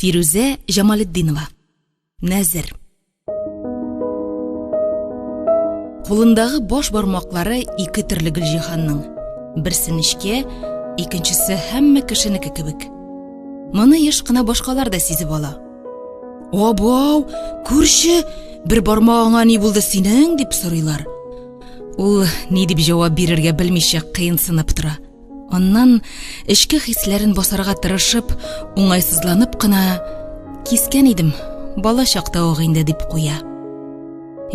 Фирүзә Җамалетдинова. Нәзер. Кулындагы баш бармаклары ике төрле Гөлҗиһанның. Берсе нечкә, икенчесе һәммә кешенеке кебек. Моны еш кына башкалар да сизеп ала. Абау, күрше, бер бармагыңа ни булды синең, дип сорыйлар. Ул ни дип җавап бирергә белмичә кыенсынып тора. Аннан эчке хисләрен басарга тырышып, уңайсызланып кына кискән идем, бала чакта ук инде дип куя.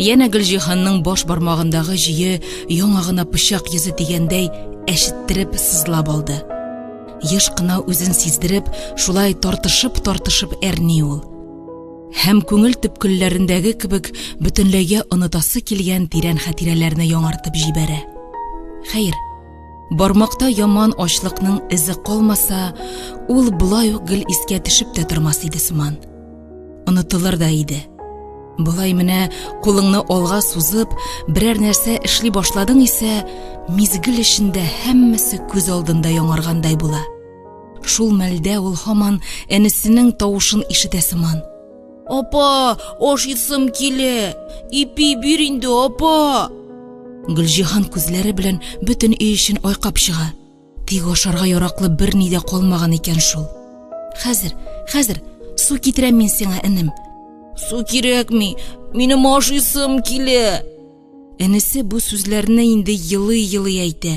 Янә Гөлҗиһанның баш бармагындагы җөе яңа гына пычак йөзе дигәндәй әчеттереп сызлап алды. Еш кына үзен сиздереп, шулай тартышып-тартышып әрни ул. Һәм күңел төпкелләрендәге кебек бөтенләйгә онытасы килгән тирән хатирәләрне яңартып җибәрә. Хәер, Бармакта яман ачлыкның эзе калмаса, ул болай ук гел искә төшеп тә тормас иде сыман. Онытылыр да иде. Болай менә кулыңны алга сузып, берәр нәрсә эшли башладың исә, мизгел эчендә һәммәсе күз алдында яңаргандай була. Шул мәлдә ул һаман әнисенең тавышын ишетә сыман. Апа, ашыйсым килә. Ипи бир инде, апа. Гөлҗиһан күзләре белән бөтен өй эчен айкап чыга. Тик ашарга яраклы берни дә калмаган икән шул. Хәзер, хәзер, су китерәм мин сиңа, энем. Су кирәкми, минем ашыйсым килә. Энесе бу сүзләрне инде елый-елый әйтә.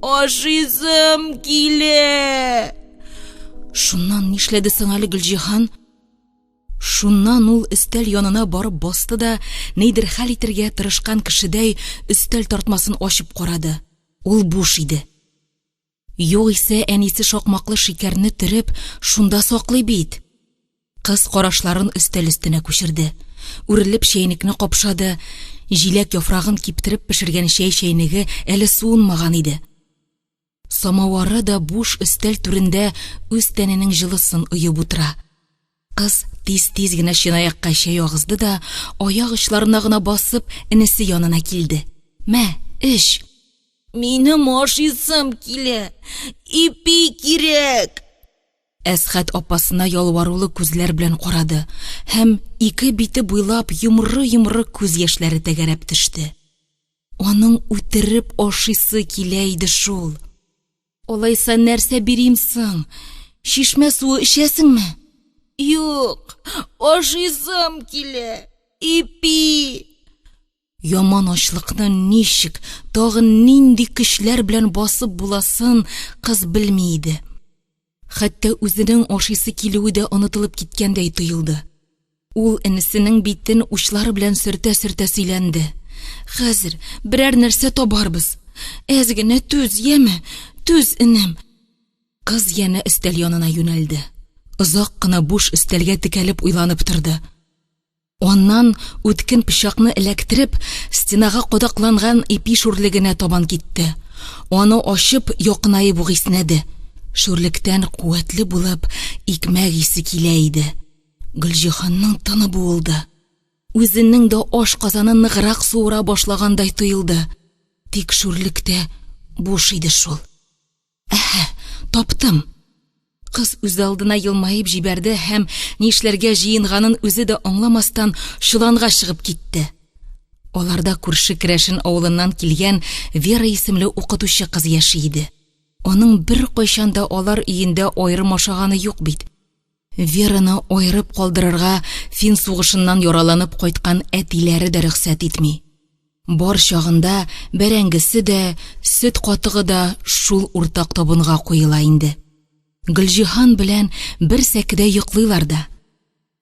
Ашыйсым килә. Шуннан нишләде соң әле Гөлҗиһан? Шуннан ул өстәл янына барып басты да, нидер хәл итергә тырышкан кешедәй, өстәл тартмасын ачып карады. Ул буш иде. Югыйсә әнисе шакмаклы шикәрне төреп, шунда саклый бит. Кыз карашларын өстәл өстенә күчерде. Үрелеп чәйнекне капшады. Җиләк яфрагын киптереп пешергән чәй чәйнеге әле суынмаган иде. Самавары да буш өстәл түрендә үз тәненең җылысын оеп утыра. Кыз тиз-тиз генә чынаякка чәй агызды да, аяк очларына гына басып, энесе янына килде. Мә, эч! Минем ашыйсым килә! Ипи кирәк! Әсхәт апасына ялварулы күзләр белән карады һәм ике бите буйлап йомры-йомры күз яшьләре тәгәрәп төште. Аның үтереп ашыйсы килә иде шул. Алайса нәрсә бирим соң? Чишмә суы эчәсеңме? Юк, ашыйсым килә. Ипи! Яман ачлыкны ничек, тагын нинди көчләр белән басып буласын кыз белми иде. Хәтта үзенең ашыйсы килүе дә онытылып киткәндәй тоелды. Ул энесенең битен учлары белән сөртә-сөртә сөйләнде. Хәзер берәр нәрсә табарбыз. Әз генә түз, яме, түз, энем. Кыз янә өстәл янына юнәлде. Озак кына буш өстәлгә текәлеп уйланып торды. Аннан үткен пычакны эләктереп, стенага кадакланган ипи шүрлегенә табан китте. Аны ачып, якынаеп ук иснәде. Шүрлектән куәтле булып икмәк исе килә иде. Гөлҗиһанның тыны буылды. Үзенең дә аш казаны ныграк суыра башлагандай тоелды. Тик шүрлектә буш иде шул. Әһә, таптым. Кыз үзалдына елмаеп җибәрде һәм нишләргә җыенганын үзе дә аңламастан чоланга чыгып китте. Аларда күрше керәшен авылыннан килгән Вера исемле укытучы кыз яши иде. Аның беркайчан да алар өендә аерым ашаганы юк бит. Вераны аерып калдырырга фин сугышыннан яраланып кайткан әтиләре дә рөхсәт итми. Бар чагында бәрәңгесе дә, сөт катыгы да шул уртак табынга куела инде. Гөлҗиһан белән бер сәкедә йоклыйлар да.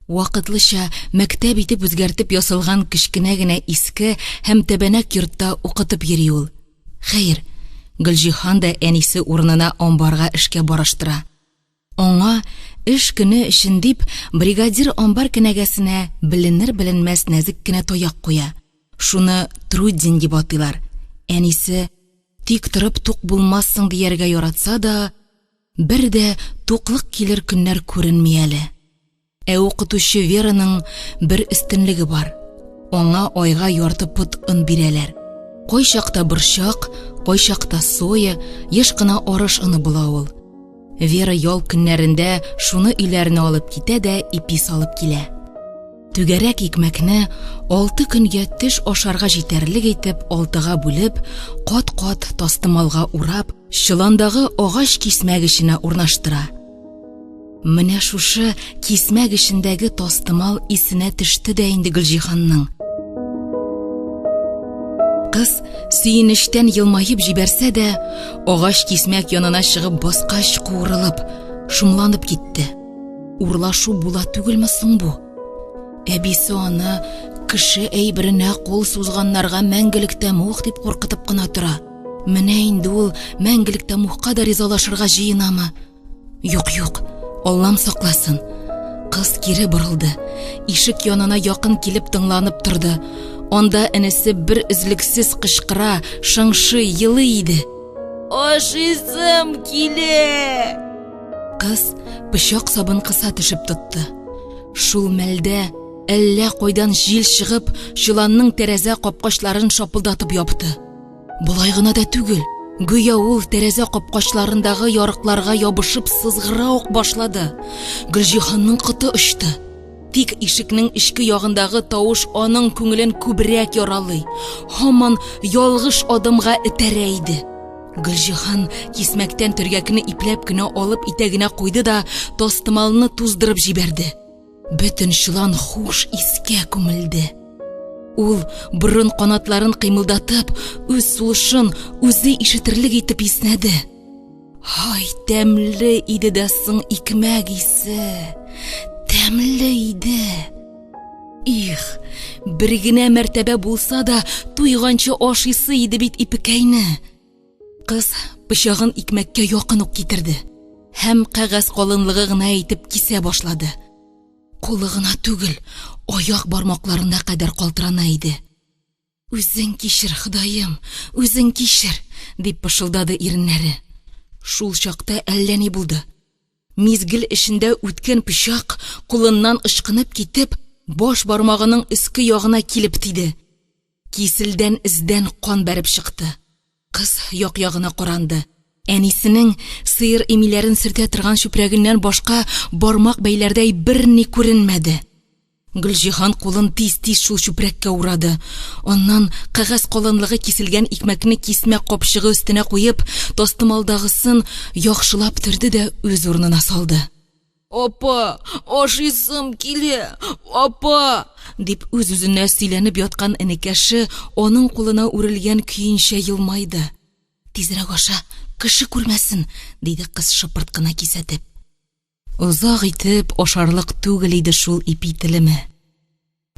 Вакытлыча мәктәп итеп үзгәртеп ясалган кечкенә генә иске һәм тәбәнәк йортта укытып йөри ул. Хәер, Гөлҗиһан да әнисе урынына амбарга эшкә барыштыра. Аңа эш көне өчен дип бригадир амбар кенәгәсенә беленер-беленмәс нәзек кенә таяк куя. Шуны труддин дип атыйлар. Әнисе тик торып тук булмассың дияргә яратса да, бер дә туклык килер көннәр күренми әле. Ә укытучы Вераның бер өстенлеге бар. Аңа айга ярты пот он бирәләр. Кайчакта борчак, кайчакта соя, еш кына арыш оны була ул. Вера ял көннәрендә шуны өйләренә алып китә дә ипи салып килә. Түгәрәк икмәкне алты көнгә теш ашарга җитәрлек итеп алтыга бүлеп, кат-кат тастымалга урап, чоландагы агач кисмәк эченә урнаштыра. Менә шушы кисмәк эчендәге тастымал исенә төште дә инде Гөлҗиһанның. Кыз сөенечтән елмаеп җибәрсә дә, агач кисмәк янына чыгып баскач куырылып, шомланып китте. Урлашу була түгелме соң бу? Әбисе аны кеше әйберенә кул сузганнарга мәңгелек тәмуг дип куркытып кына тора. Менә инде ул мәңгелек тәмугка да ризалашырга җыенамы? Юк, юк, Аллам сакласын. Кыз кире борылды. Ишек янына якын килеп тыңланып торды. Анда энесе бер өзлексез кычкыра, шыңшый, елый иде. Ашыйсым килә! Кыз пычак сабын кыса төшеп тотты. Шул мәлдә әллә кайдан җил чыгып, чоланның тәрәзә капкачларын шапылдатып япты. Болай гына да түгел, гүя ул тәрәзә капкачларындагы ярыкларга ябышып сызгыра ук башлады. Гөлҗиһанның коты очты. Тик ишекнең эчке ягындагы тавыш аның күңелен күбрәк яралый, һаман ялгыш адымга этәрә иде. Гөлҗиһан кисмәктән төргәкне ипләп кенә алып итәгенә куйды да тастымалны туздырып җибәрде. Бөтен чолан хуш искә күмелде. Ул борын канатларын кыймылдатып, үз сулышын үзе ишетерлек итеп иснәде. Һай, тәмле иде дә соң икмәк исе. Тәмле иде. Их, бер генә мәртәбә булса да туйганчы ашыйсы иде бит ипекәйне. Кыз пычагын икмәккә якын ук китерде һәм кәгазь калынлыгы гына итеп кисә башлады. Кулы гына түгел, аяк бармакларына кадәр калтырана иде. Үзең кичер, Ходаем, үзең кичер, дип пышылдады иреннәре. Шул чакта әллә ни булды. Мизгел эчендә үткен пычак кулыннан ычкынып китеп, баш бармагының өске ягына килеп тиде. Киселдән эздән кан бәреп чыкты. Кыз як-ягына каранды. Әнисенең сыер имиләрен сөртә торган чүпрәгеннән башка бармак бәйләрдәй берни күренмәде. Гөлҗиһан кулын тиз-тиз шул чүпрәккә урады. Аннан кәгазь калынлыгы киселгән икмәкне кисмәк капчыгы өстенә куеп, тастымалдагысын яхшылап төрде дә үз урынына салды. Апа, ашыйсым килә, апа! дип үз-үзенә сөйләнеп яткан энекәше аның кулына үрелгән көенчә елмайды. Тизрәк аша, кеше күрмәсен, диде кыз шыпырт кына кисәтеп. Озак итеп ашарлык түгел иде шул ипи телеме.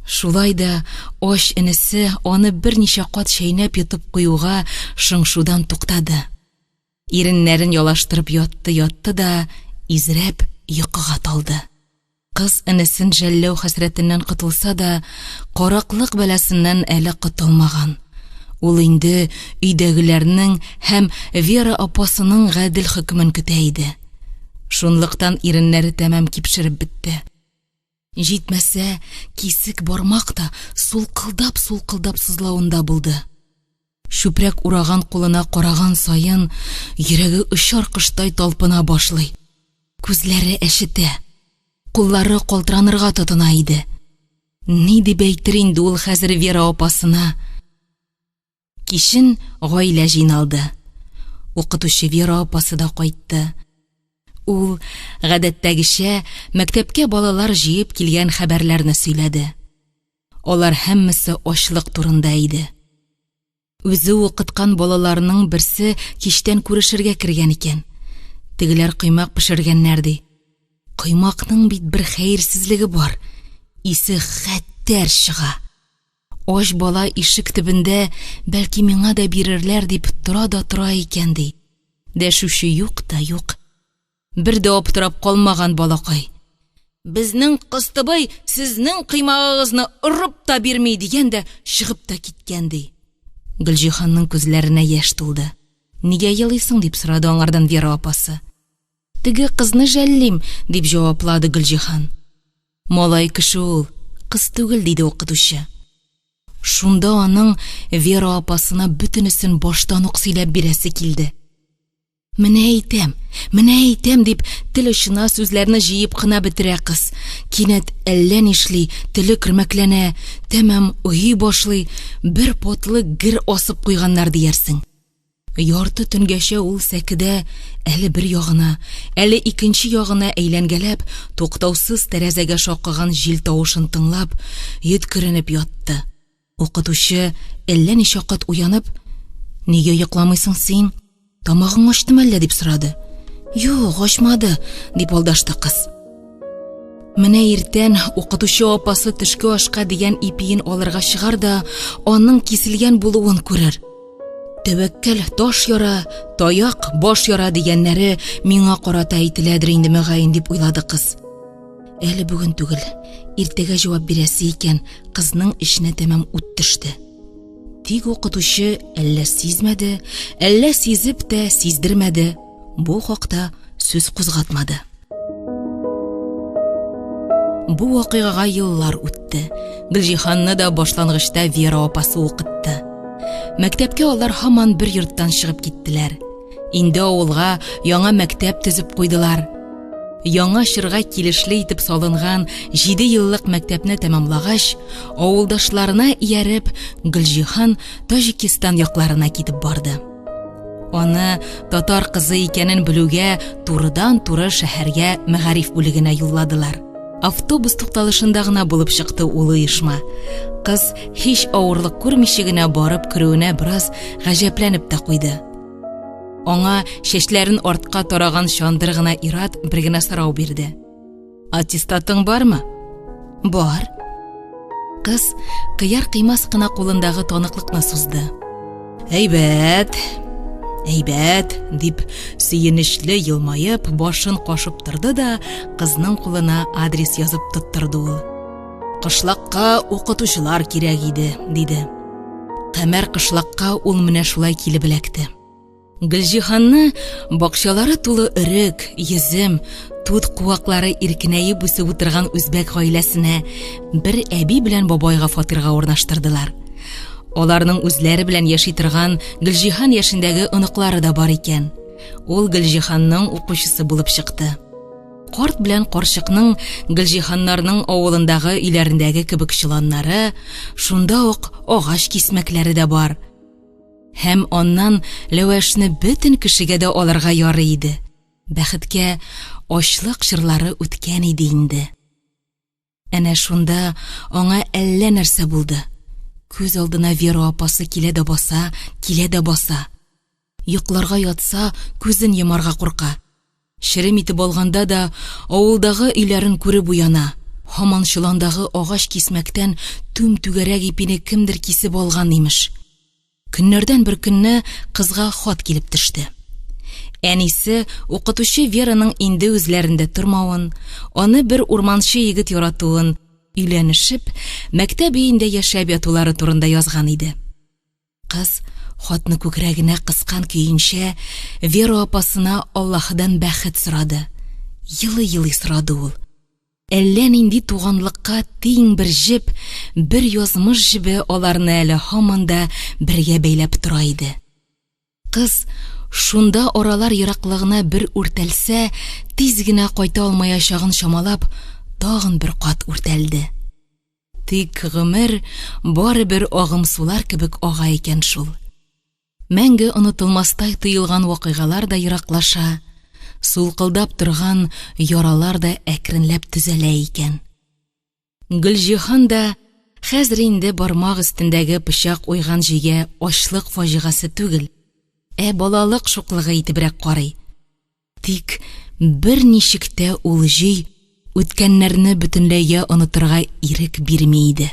Шулай да ач энесе аны берничә кат чәйнәп йотып куюга шыңшудан туктады. Иреннәрен ялаштырып ятты-ятты да изрәп йокыга талды. Кыз энесен жәлләү хәсрәтеннән котылса да, караклык бәласеннән әле котылмаган. Ул инде өйдәгеләрнең һәм Вера апасының гадел хөкемен көтә иде. Шунлыктан иреннәре тәмам кипшереп бетте. Җитмәсә, кисек бармак та сулкылдап-сулкылдап сызлавында булды. Чүпрәк ураган кулына караган саен, йөрәге очар коштай талпына башлый. Күзләре әчетә. Куллары калтыранырга тотына иде. Ни дип әйтер инде ул хәзер Вера апасына? Кичен гаилә җыйналды. Укытучы Вера апасы да кайтты. Ул, гадәттәгечә, мәктәпкә балалар җыеп килгән хәбәрләрне сөйләде. Алар һәммәсе ачлык турында иде. Үзе укыткан балаларының берсе кичтән күрешергә кергән икән. Тегеләр коймак пешергәннәр ди. Коймакның бит бер хәерсезлеге бар. Исе хәтәр чыга. Ач бала ишек төбендә, бәлки миңа да бирерләр дип тора да тора икән, ди. Дәшүче юк та юк. Бер дә аптырап калмаган балакай. Безнең кыстыбый сезнең коймагыгызны орып та бирми, дигән дә чыгып та киткән, ди. Гөлҗиһанның күзләренә яшь тулды. Нигә елыйсың, дип сорады аңардан Вера апасы. Теге кызны жәллим, дип җаваплады Гөлҗиһан. Малай кеше ул, кыз түгел, диде укытучы. Шунда аның Вера апасына бөтенесен баштан ук сөйләп бирәсе килде. Менә әйтәм, менә әйтәм дип тел очына сүзләрне җыеп кына бетерә кыз. Кинәт әллә нишли, теле көрмәкләнә, тәмам ойый башлый, бер потлы гер асып куйганнар диярсең. Ярты төнгәчә ул сәкедә әле бер ягына, әле икенче ягына әйләнгәләп, туктаусыз тәрәзәгә шакыган җил тавышын тыңлап, йөткеренеп ятты. Укытучы әллә ничә кат уянып, "Нигә йокламыйсың син? Тамагың ачтымы әллә?" дип сорады. "Юк, ачмады", дип алдашты кыз. Менә иртән укытучы апасы төшке ашка дигән ипиен алырга чыгар да, аның киселгән булуын күрер. Тәвәккәл таш яра, таяк баш яра дигәннәре миңа карата әйтеләдер инде мөгаен дип уйлады кыз. Әле бүген түгел, иртәгә җавап бирәсе икән, кызның эченә тәмам ут төште. Тик укытучы әллә сизмәде, әллә сизеп тә сиздермәде, бу хакта сүз кузгатмады. Бу вакыйгага еллар үтте. Гөлҗиһанны да башлангычта Вера апасы укытты. Мәктәпкә алар һаман бер йорттан чыгып киттеләр. Инде авылга яңа мәктәп төзеп куйдылар. Яңа чорга килешле итеп салынган 7 еллык мәктәпне тәмамлагач, авылдашларына ияреп, Гөлҗиһан Таҗикистан якларына китеп барды. Аны татар кызы икәнен белүгә турыдан-туры шәһәргә мәгариф бүлегенә юлладылар. Автобус тукталышында гына булып чыкты ул оешма. Кыз һич авырлык күрмичә генә барып керүенә бераз гаҗәпләнеп тә куйды. Аңа чәчләрен артка тараган чандыр гына ир-ат бер генә сорау бирде. Аттестатың бармы? Бар. Кыз кыяр-кыймас кына кулындагы таныклыкны сузды. Әйбәт, әйбәт, дип сөенечле елмаеп, башын кашып торды да, кызның кулына адрес язып тоттырды ул. Кышлакка укытучылар кирәк иде, диде. Камәр кышлакка ул менә шулай килеп эләкте. Гөлҗиһанны бакчалары тулы өрек, йөзем, тут куаклары иркенәеп үсеп утырган үзбәк гаиләсенә бер әби белән бабайга фатирга урнаштырдылар. Аларның үзләре белән яши торган Гөлҗиһан яшендәге оныклары да бар икән. Ул Гөлҗиһанның укучысы булып чыкты. Карт белән карчыкның Гөлҗиһаннарның авылындагы өйләрендәге кебек чоланнары, шунда ук агач кисмәкләре дә бар. Һәм аннан ләвәшне бөтен кешегә дә алырга ярый иде. Бәхеткә, ачлык чорлары үткән иде инде. Әнә шунда аңа әллә нәрсә булды. Күз алдына Вера апасы килә дә баса, килә дә баса. Йокларга ятса, күзен йомарга курка. Черем итеп алганда да авылдагы өйләрен күреп уяна. Һаман чоландагы агач кисмәктән түм-түгәрәк ипине кемдер кисеп алган, имеш. Көннәрдән бер көнне кызга хат килеп төште. Әнисе укытучы Вераның инде үзләрендә тормавын, аны бер урманчы егет яратуын, өйләнешеп, мәктәп өендә яшәп ятулары турында язган иде. Кыз хатны күкрәгенә кыскан көенчә Вера апасына Аллаһыдан бәхет сорады. Елый-елый сорады ул. Әллә нинди туганлыкка тиң бер җеп, бер язмыш җебе аларны әле һаман да бергә бәйләп тора иде. Кыз шунда аралар ераклыгына бер үртәлсә, тиз генә кайта алмаячагын чамалап, тагын бер кат үртәлде. Тик гомер барыбер агым сулар кебек ага икән шул. Мәңге онытылмастай тоелган вакыйгалар да ераклаша, сулкылдап торган яралар да әкренләп төзәлә икән. Гөлҗиһан да хәзер инде бармак өстендәге пычак уйган җөйгә ачлык фаҗигасе түгел, ә балалык шуклыгы итебрәк карый. Тик берничек тә ул җөй үткәннәрне бөтенләйгә онытырга ирек бирми иде.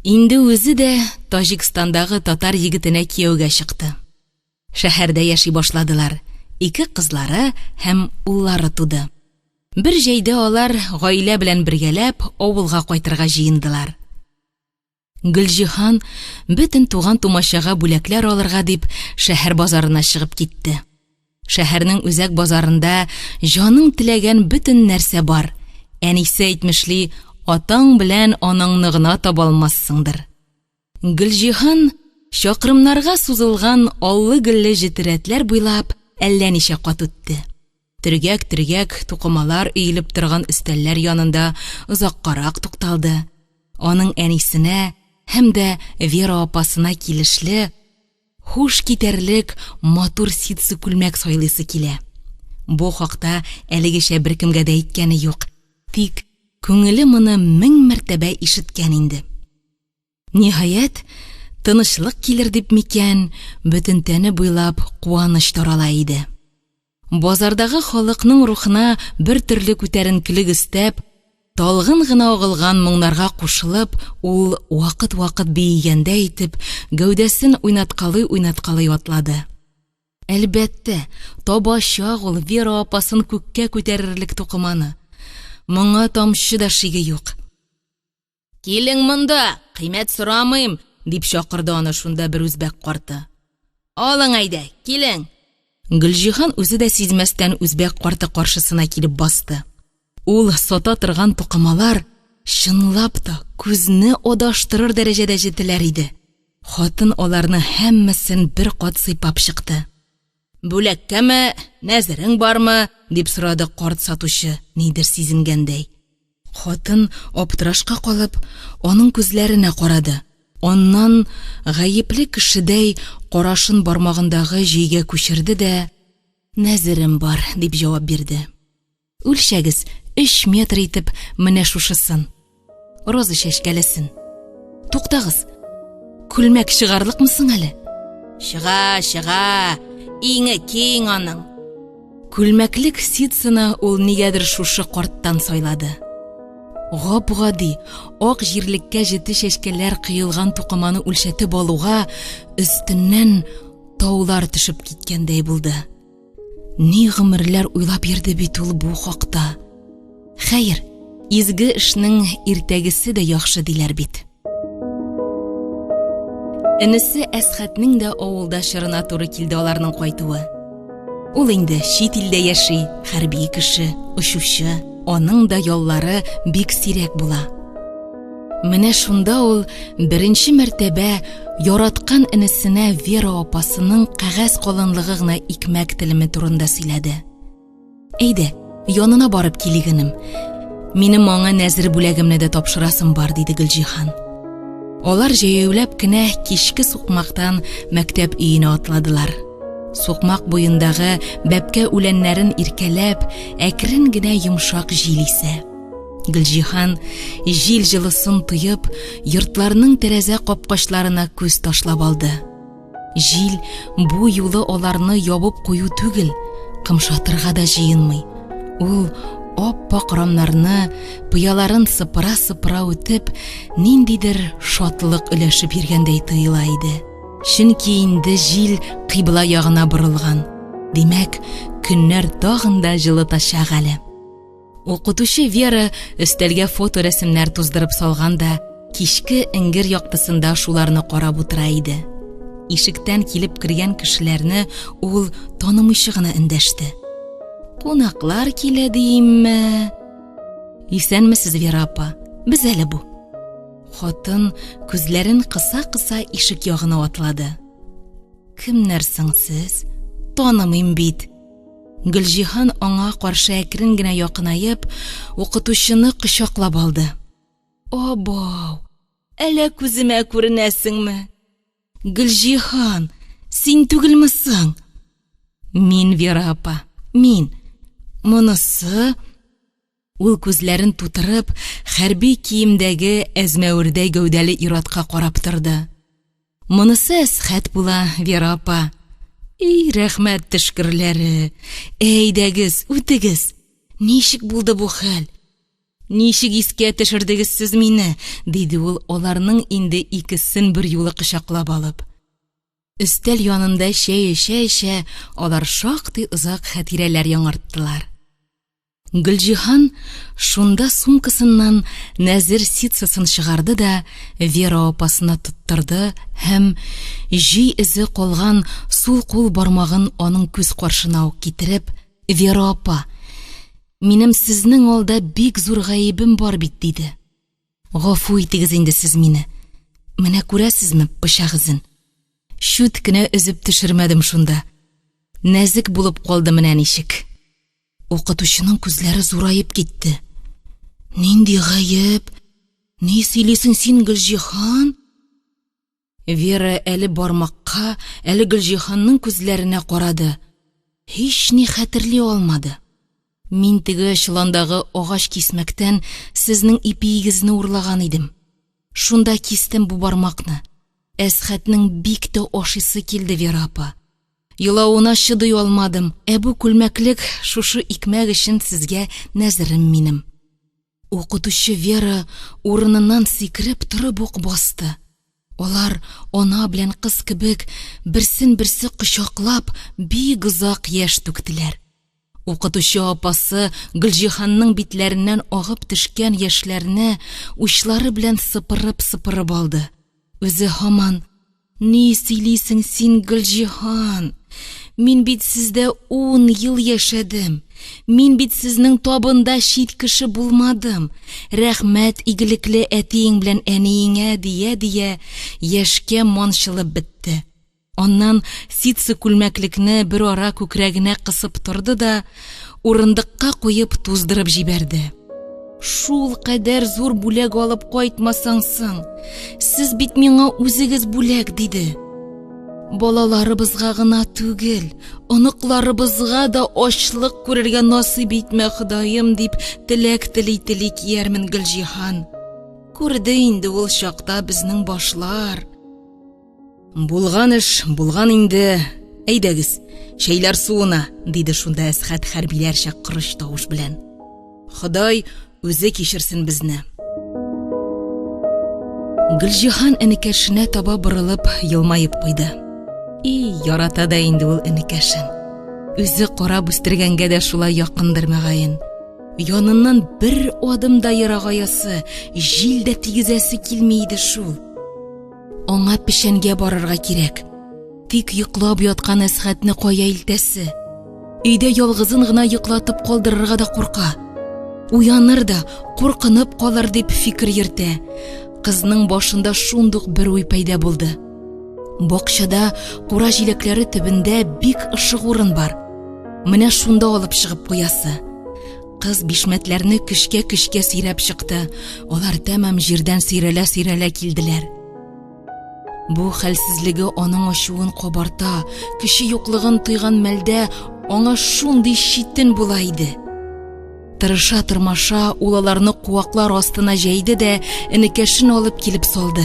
Инде үзе дә Таҗикстандагы татар егетенә кияүгә чыкты. Шәһәрдә яши башладылар. Ике кызлары һәм уллары туды. Бер җәйдә алар гаилә белән бергәләп авылга кайтырга җыендылар. Гөлҗиһан бөтен туган-тумачага бүләкләр алырга дип шәһәр базарына чыгып китте. Шәһәрнең үзәк базарында җаның теләгән бөтен нәрсә бар. Әнисе әйтмешли, атаң белән анаңны гына таба алмассыңдыр. Гөлҗиһан чакрымнарга сузылган аллы-гөлле җете рәтләр буйлап. әллә ничә кат үтте. Төргәк-төргәк тукымалар өелеп торган өстәлләр янында озаккарак тукталды. Аның әнисенә һәм дә Вера апасына килешле, һуш китәрлек матур ситсы күлмәк сайлыйсы килә. Бу хакта әлегечә беркемгә дә әйткәне юк. Тик күңеле моны мең мәртәбә ишеткән инде. Ниһаять, тынычлык килер дип микән, бөтен тәне буйлап куаныч тарала иде. Базардагы халыкның рухына бер төрле күтәренкелек өстәп, талгын гына агылган моңнарга кушылып, ул вакыт-вакыт биегәндәй итеп, гәүдәсен уйнаткалый-уйнаткалый атлады. Әлбәттә, табачак ул Вера апасын күккә күтәрерлек тукыманы. Моңа тамчы да шиге юк. Килең монда, кыйммәт сорамыйм, дип чакырды аны шунда бер үзбәк карты. Алың әйдә, килең. Гөлҗиһан үзе дә сизмәстән үзбәк карты каршысына килеп басты. Ул сата торган тукымалар чынлап та күзне адаштырыр дәрәҗәдә җетеләр иде. Хатын аларны һәммәсен бер кат сыйпап чыкты. Бүләккәме, нәзерең бармы? дип сорады карт сатучы, нидер сизенгәндәй. Хатын, аптырашка калып, аның күзләренә карады. Аннан, гаепле кешедәй, карашын бармагындагы җөйгә күчерде дә, Нәзерем бар, дип җавап бирде. Үлчәгез, өч метр итеп менә шушысын. Роза чәчкәлесен. Туктагыз. Күлмәк чыгарлыкмы соң әле? Чыга, чыга. Иңе киң аның. Күлмәклек ситсыны ул нигәдер шушы карттан сайлады. Гап-гади, ак җирлеккә җете чәчкәләр кыелган тукыманы үлчәтеп алуга, өстеннән таулар төшеп киткәндәй булды. Ни гомерләр уйлап йөрде бит ул бу хакта. Хәер, изге эшнең иртәгесе дә яхшы диләр бит. Энесе Әсхәтнең дә авылда чорына туры килде аларның кайтуы. Ул инде чит илдә яши, хәрби кеше, очучы, аның да яллары бик сирәк була. Менә шунда ул беренче мәртәбә яраткан энесенә Вера апасының кәгазь калынлыгы гына икмәк телеме турында сөйләде. Әйдә, янына барып килик, энем. Минем аңа нәзер бүләгемне дә тапшырасым бар, диде Гөлҗиһан. Алар җәяүләп кенә кичке сукмактан мәктәп өенә атладылар. Сукмак буендагы бәбкә үләннәрен иркәләп, әкрен генә йомшак җил исә. Гөлҗиһан, җил җылысын тоеп, йортларның тәрәзә капкачларына күз ташлап алды. Җил бу юлы аларны ябып кую түгел, кымшатырга да җыенмый. Ул ап-ак рамнарны, пыяларын сыпыра-сыпыра үтеп, ниндидер шатлык өләшеп йөргәндәй тоела иде. Чөнки инде җил кыйбла ягына борылган. Димәк, көннәр тагын да җылытачак әле. Укытучы Вера өстәлгә фоторәсемнәр туздырып салган да, кичке эңгер яктысында шуларны карап утыра иде. Ишектән килеп кергән кешеләрне ул танымыйча гына эндәште. Кунаклар килә диимме? Исәнмесез, Вера апа. Без әле бу. Хатын күзләрен кыса-кыса ишек ягына атлады. Кемнәр соң сез? Танымыйм бит. Гөлҗиһан аңа каршы әкрен генә якынаеп, укытучыны кочаклап алды. Абау, әллә күземә күренәсеңме? Гөлҗиһан, син түгелме соң? Мин, Вера апа, мин. Монысы Ул күзләрен тутырып, хәрби киемдәге әзмәвердәй гәүдәле ир-атка карап торды. Монысы Әсхәт була, Вера апа. И, рәхмәт төшкерләре. Әйдәгез, үтегез. Ничек булды бу хәл? Ничек искә төшердегез сез мине? диде ул, аларның инде икесен берьюлы кочаклап алып. Өстәл янында чәй эчә-эчә, алар шактый озак хатирәләр яңарттылар. Гөлҗиһан шунда сумкасыннан нәзер ситсысын чыгарды да Вера апасына тоттырды һәм җөй эзе калган сул кул бармагын аның күз каршына ук китереп, «Вера апа, минем сезнең алда бик зур гаебем бар бит», диде. «Гафу итегез инде сез мине. Менә күрәсезме пычак эзен? Чүт кенә өзеп төшермәдем шунда. Нәзек булып калды менә ничек. Укытучының күзләре зураеп китте. Нинди гаеп? Ни сөйлисең син, Гөлҗиһан? Вера әле бармакка, әле Гөлҗиһанның күзләренә карады. Һични хәтерли алмады. Мин теге чоландагы агач кисмәктән сезнең ипиегезне урлаган идем. Шунда кистем бу бармакны. Әсхәтнең бик тә ашыйсы килде, Вера апа. Елавына чыдый алмадым. Ә бу күлмәклек шушы икмәк өчен сезгә нәзерем минем. Укытучы Вера урыныннан сикереп торып ук басты. Алар ана белән кыз кебек берсен-берсе кочаклап бик озак яшь түктеләр. Укытучы апасы Гөлҗиһанның битләреннән агып төшкән яшьләрне учлары белән сыпырып-сыпырып алды. Үзе һаман Ни сөйлисең син, Гөлҗиһан? Мин бит сездә ун ел яшәдем. Мин бит сезнең табында чит кеше булмадым. Рәхмәт игелекле әтиең белән әниеңә, дия-дия, яшькә манчылып бетте. Аннан ситсы күлмәклекне бер ара күкрәгенә кысып торды да, урындыкка куеп туздырып җибәрде. Шул кадәр зур бүләк алып кайтмасаң соң, сез бит миңа үзегез бүләк, диде. Балаларыбызга гына түгел, оныкларыбызга да ачлык күрергә насыйп итмә, Ходаем, дип теләк тели-тели киярмен Гөлҗиһан. Күрде инде ул чакта безнең башлар. Булган эш булган инде. Әйдәгез, чәйләр суына, диде шунда Әсхәт хәрбиләрчә корыч тавыш белән. Ходай үзе кичерсен безне. Гөлҗиһан энекәшенә таба борылып елмаеп куйды. И, ярата да инде ул энекәшен. Үзе карап үстергәнгә дә шулай якындыр мөгаен. Яныннан бер адым да ерагаясы, җил дә тигезәсе килми иде шул. Аңа печәнгә барырга кирәк. Тик йоклап яткан Әсхәтне кая илтәсе? Өйдә ялгызын гына йоклатып калдырырга да курка. Уяныр да, куркынып калыр дип фикер йөртә. Кызның башында шундук бер уй пәйда булды. Бакчада кура җиләкләре төбендә бик ышык урын бар. Менә шунда алып чыгып куясы. Кыз бишмәтләрне көчкә-көчкә сөйрәп чыкты. Алар тәмам җирдән сөйрәлә-сөйрәлә килделәр. Бу хәлсезлеге аның ачуын кабарта, көче юклыгын тойган мәлдә аңа шундый читен була иде. Тырыша-тырмаша ул аларны куаклар астына җәйде дә энекәшен алып килеп салды.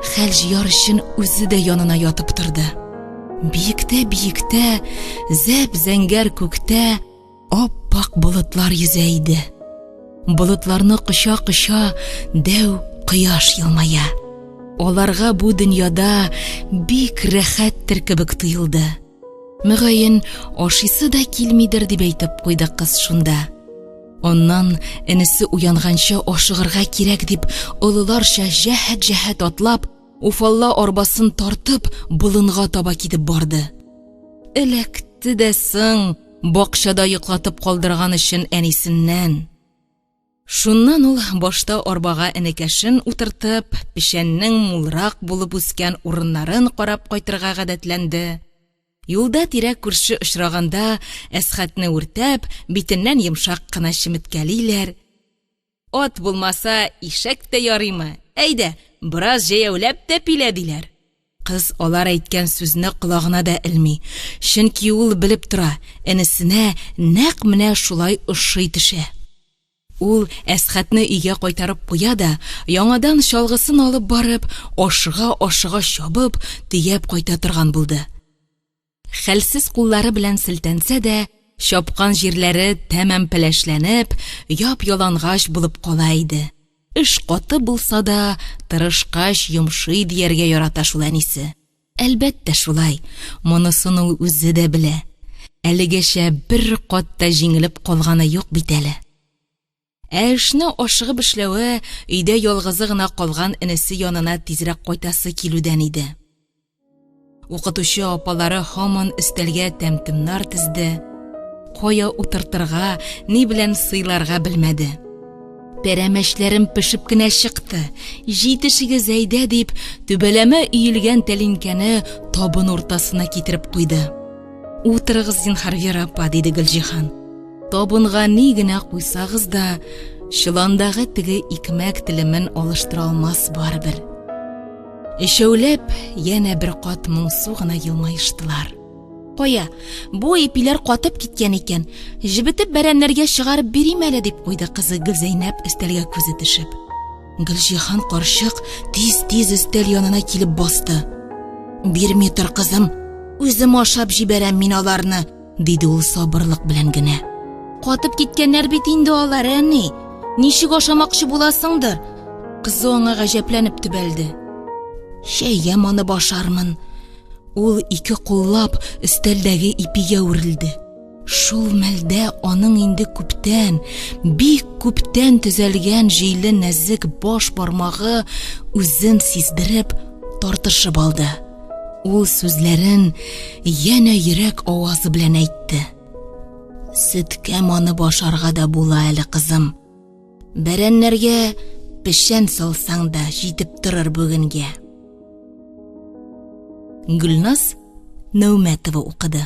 Хәл җыяр өчен үзе дә янына ятып торды. Биектә-биектә, зәп-зәңгәр күктә Ап-ак болытлар йөзә иде. Болытларны коча-коча дәү кояш елмая. Аларга бу дөньяда бик рәхәттер кебек тоелды. Мөгаен, ашыйсы да килмидер дип әйтеп куйды кыз шунда. Аннан энесе уянганчы ашыгырга кирәк дип, олыларча җәһәт-җәһәт атлап, Уфалла арбасын тартып, болынга таба китеп барды. Эләкте дә соң, бакчада йоклатып калдырган өчен әнисеннән. Шуннан ул башта арбага энекәшен утыртып, печәннең мулрак булып үскән урыннарын карап кайтырга гадәтләнде. Юлда тирә-күрше очраганда Әсхәтне үртәп, битеннән йомшак кына чеметкәлиләр. Ат булмаса, ишәк тә ярыймы? Әйдә, бераз җәяүләп тәпилә, диләр. Кыз алар әйткән сүзне колагына да элми, чөнки ул белеп тора, энесенә нәкъ менә шулай ошый төшә. Ул Әсхәтне өйгә кайтарып куя да, яңадан чалгысын алып барып, ашыга-ашыга чабып, төяп кайта торган булды. Хәлсез куллары белән селтәнсә дә, чапкан җирләре тәмам пеләшләнеп, яп-ялангач булып кала иде. Эш каты булса да, тырышкач йомшый дияргә ярата шул әнисе. Әлбәттә шулай, монысын ул үзе дә белә. Әлегәчә бер кат та җиңелеп калганы юк бит әле. Ә эшне ашыгып эшләве өйдә ялгызы гына калган энесе янына тизрәк кайтасы килүдән иде. Укытучы апалары һаман өстәлгә тәмтемнар тезде. Кая утыртырга, ни белән сыйларга белмәде. Пәрәмәчләрем пешеп кенә чыкты. Җитешегез әйдә дип, түбәләмә өелгән тәлинкәне табын уртасына китереп куйды. Утырыгыз, зинһар, Вера апа, диде Гөлҗиһан. Табынга ни генә куйсагыз да, чоландагы теге икмәк телемен алыштыра алмас барыбер. Өчәүләп янә бер кат моңсу гына елмаештылар. Кая, бу ипиләр катып киткән икән. Җебетеп бәрәннәргә чыгарып бирим әле, дип куйды кызы Гөлзәйнәп өстәлгә күзе төшеп. Гөлҗиһан карчык тиз-тиз өстәл янына килеп басты. Бирми тор, кызым, үзем ашап җибәрәм мин аларны, диде ул сабырлык белән генә. Катып киткәннәр бит инде алар, әни. Ничек ашамакчы буласыңдыр? Кызы аңа гаҗәпләнеп төбәлде. Чәйгә манып ашармын. Ул ике куллап өстәлдәге ипигә үрелде. Шул мәлдә аның инде күптән, бик күптән төзәлгән җөйле нәзек баш бармагы үзен сиздереп, тартышып алды. Ул сүзләрен янә йөрәк авазы белән әйтте. Сөткә манып ашарга да була әле, кызым. Бәрәннәргә печән салсаң да җитеп торыр бүгенгә. Гөлназ Нәүмәтова укыды.